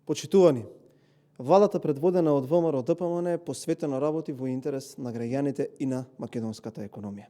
Почитувани, владата предводена од ВМРО ДПМН посветено работи во интерес на граѓаните и на македонската економија.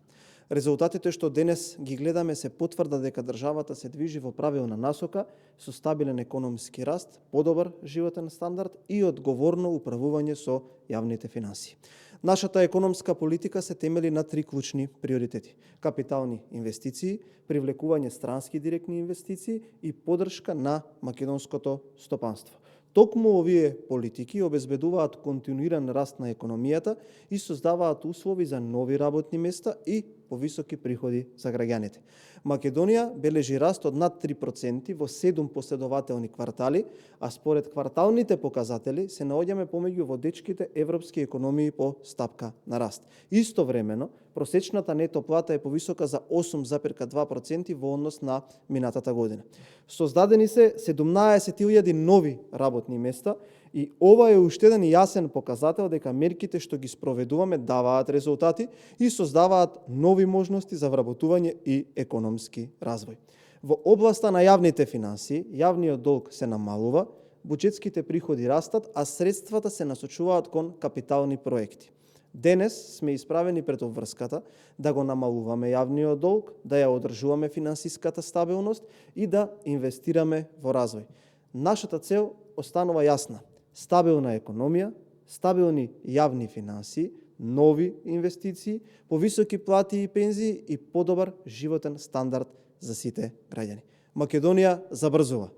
Резултатите што денес ги гледаме се потврда дека државата се движи во правилна насока со стабилен економски раст, подобар животен стандард и одговорно управување со јавните финансии. Нашата економска политика се темели на три клучни приоритети: капитални инвестиции, привлекување странски директни инвестиции и поддршка на македонското стопанство. Токму овие политики обезбедуваат континуиран раст на економијата и создаваат услови за нови работни места и повисоки приходи за граѓаните. Македонија бележи раст од над 3% во 7 последователни квартали, а според кварталните показатели се наоѓаме помеѓу водечките европски економии по стапка на раст. Истовремено, просечната нето плата е повисока за 8,2% во однос на минатата година. Создадени се 17.000 нови работни места и ова е уште еден јасен показател дека мерките што ги спроведуваме даваат резултати и создаваат нови можности за вработување и економски развој. Во областа на јавните финансии, јавниот долг се намалува, буџетските приходи растат, а средствата се насочуваат кон капитални проекти. Денес сме исправени пред обврската да го намалуваме јавниот долг, да ја одржуваме финансиската стабилност и да инвестираме во развој. Нашата цел останува јасна: стабилна економија, стабилни јавни финансии, нови инвестиции, повисоки плати и пензии и подобар животен стандард за сите граѓани. Македонија забрзува.